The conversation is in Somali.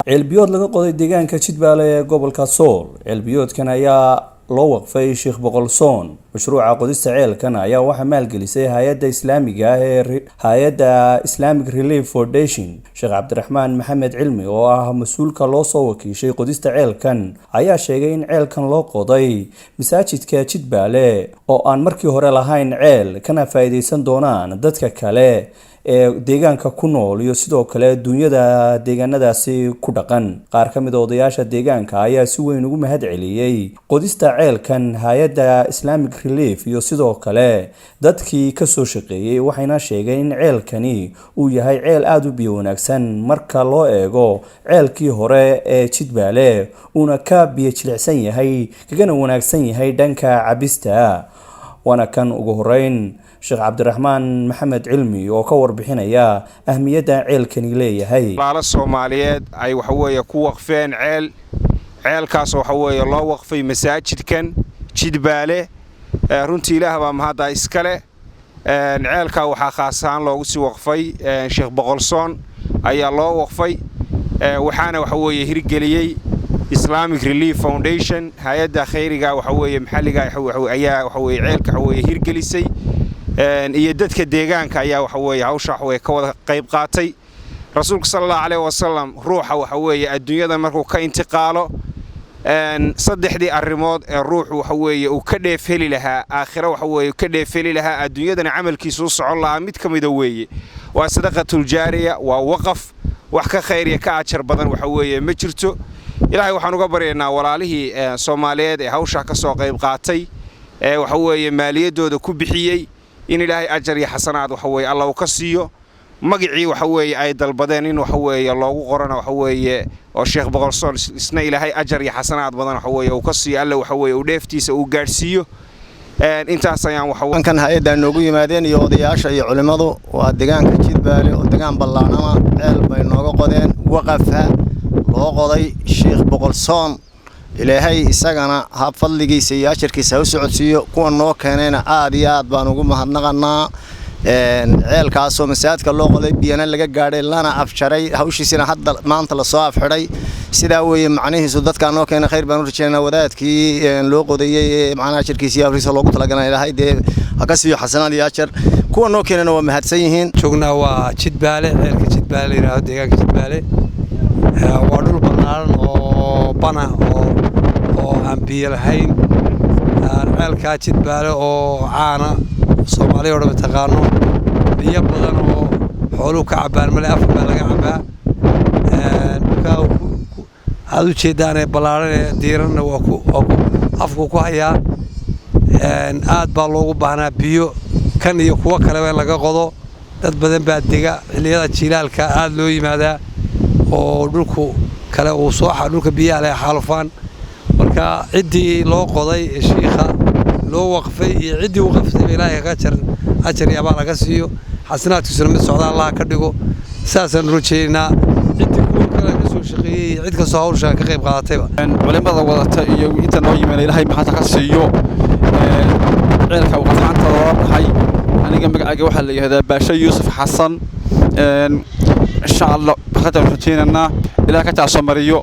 Ceelbiyood laga qoday deegaanka Jidbaale ee gobolka Sool. Ceelbiyoodkan ayaa loo waqfay Sheekh Boqolsoon. Mashruuca qodista ceelkan ayaa waxaa maalgelisay hay-adda islaamiga ah ee hay-adda Islamic Relief Foundation. Sheekh Cabdiraxmaan Maxamed Cilmi, oo ah mas-uulka loo soo wakiishay qodista ceelkan, ayaa sheegay in ceelkan loo qoday masaajidka Jidbaale oo aan markii hore lahayn ceel, kana faa'iideysan doonaan dadka kale ee deegaanka ku nool iyo sidoo kale dunyada deegaanadaasi ku dhaqan. Qaar ka mid a odayaasha deegaanka ayaa si weyn ugu mahad celiyey qodista ceelkan hay-adda Islamic Relief iyo sidoo kale dadkii kasoo shaqeeyey, waxayna sheegeen in ceelkani uu yahay ceel aada u biyo wanaagsan marka loo eego ceelkii hore ee Jidbaale, uuna ka biyo jilicsan yahay, kagana wanaagsan yahay dhanka cabista. Waana kan ugu horeyn Sheekh Cabdiraxmaan Maxamed Cilmi oo ka warbixinaya ahmiyadda ceelkani leeyahay. Walaalo Soomaaliyeed ay waxaweeye ku waqfeen ceel. Ceelkaas waxaweeye loo waqfay masaajidkan Jidbaale. Runtii Ilaah baa mahadda iskale. Ceelkaa waxaa khaas ahaan loogu sii waqfay Sheekh Boqolsoon ayaa loo waqfay, waxaana waxaweeye hirgeliyey Islamic Relief Foundation. Hay-adda khayriga waxaweeye maxalliga ayaa waxaweye ceelka waxaweeye hirgelisay, iyo dadka deegaanka ayaa waxaweeye hawsha waxaweye ka wada qayb qaatay. Rasuulka sala Allahu caleyhi wasalam, ruuxa waxaweeye adduunyada markuu ka intiqaalo, saddexdii arrimood ee ruuxu waxaweeye uu ka dheef heli lahaa aakhiro, waxaweeye ka dheef heli lahaa adduunyadana camalkiisu u socon lahaa, mid ka mida weeye waa sadaqatuljaariya, waa waqaf. Wax ka khayriya, ka ajar badan waxaweeye ma jirto. Ilaahay waxaan uga baryaynaa walaalihii Soomaaliyeed ee hawshaa ka soo qayb qaatay, ee waxaweeye maaliyaddooda ku bixiyey, in Ilaahay ajar iyo xasanaad waxaweeye Alla uu ka siiyo. Magicii waxaweeye ay dalbadeen in waxaweeye loogu qorana waxaweeye oo Sheekh Boqolsoon, isna Ilaahay ajar iyo xasanaad badan waxaweeye uu ka siiyo, Alla waxaweeye uu dheeftiisa uu gaadhsiiyo. Intaas ayaan waxa kan hay-adda noogu yimaadeen iyo odayaasha iyo culimmadu waa deegaanka Jidbaale oo deegaan ballaanama. Ceel bay nooga qodeen waqafa loo qoday Sheekh Boqolsoon. Ilaahay isagana ha fadligiisa iyo ajarkiisa ha u socodsiiyo. Kuwa noo keenayna aad iyo aad baan ugu mahadnaqanaa. Ceelkaasoo masaajidka loo qoday, biyana laga gaadhay, lana afjaray, hawshiisina hadda maanta lasoo afxidhay. Sidaa weeye macnihiisu. Dadkaa noo keenay khayr baan u rajeynaa. Wadaadkii loo qodayey ee macnaha ajarkiisa iyo afriisa loogu talagalay, Ilaahay dee ha ka siiyo xasanaad iyo ajar. Kuwa noo keenayna waa mahadsan yihiin. Joognaa waa Jidbaale, ceelka Jidbaale la yidhaahdo, deegaanka Jidbaale. Waa dhul ballaaran oo bana oo aan biyo lahayn. Ceelkaa Jidbaale oo caana, Soomaaliya o dhan taqaano, biyo badan oo xooluhu ka cabbaan male, afka baa laga cabbaa. Dhulkaa aad u jeedaanee ballaaran ee diiranna waa ku afku ku hayaa. Aad baa loogu baahnaa biyo kan iyo kuwo kaleba in laga qodo. Dad badan baa dega. Xilliyada jiilaalka aad loo yimaadaa oo dhulku kale uu soo dhulka biyaha leh xaalufaan. Marka ciddii loo qoday, shiikha loo waqfay iyo ciddii u qaftayba, Ilaahay kaga jar ajar iyo abaal laga siiyo, xasanaadkiisuna mid socda Allaha ka dhigo. Saasaan rajaynaynaa ciddii kuwa kale ka soo shaqeeyey iyo cid kastoo hawsha ka qayb qaadatayba. Culimada wadata iyo inta noo yimaana, Ilaahay maxaanta ka siiyo. Ceelka waqafxaanta loola baxay, aniga magacayga waxaa la yidhahdaa Baashe Yuusuf Xasan. Insha Allah waxaan rajaynaynaa Ilaah ka jaasoo mariyo.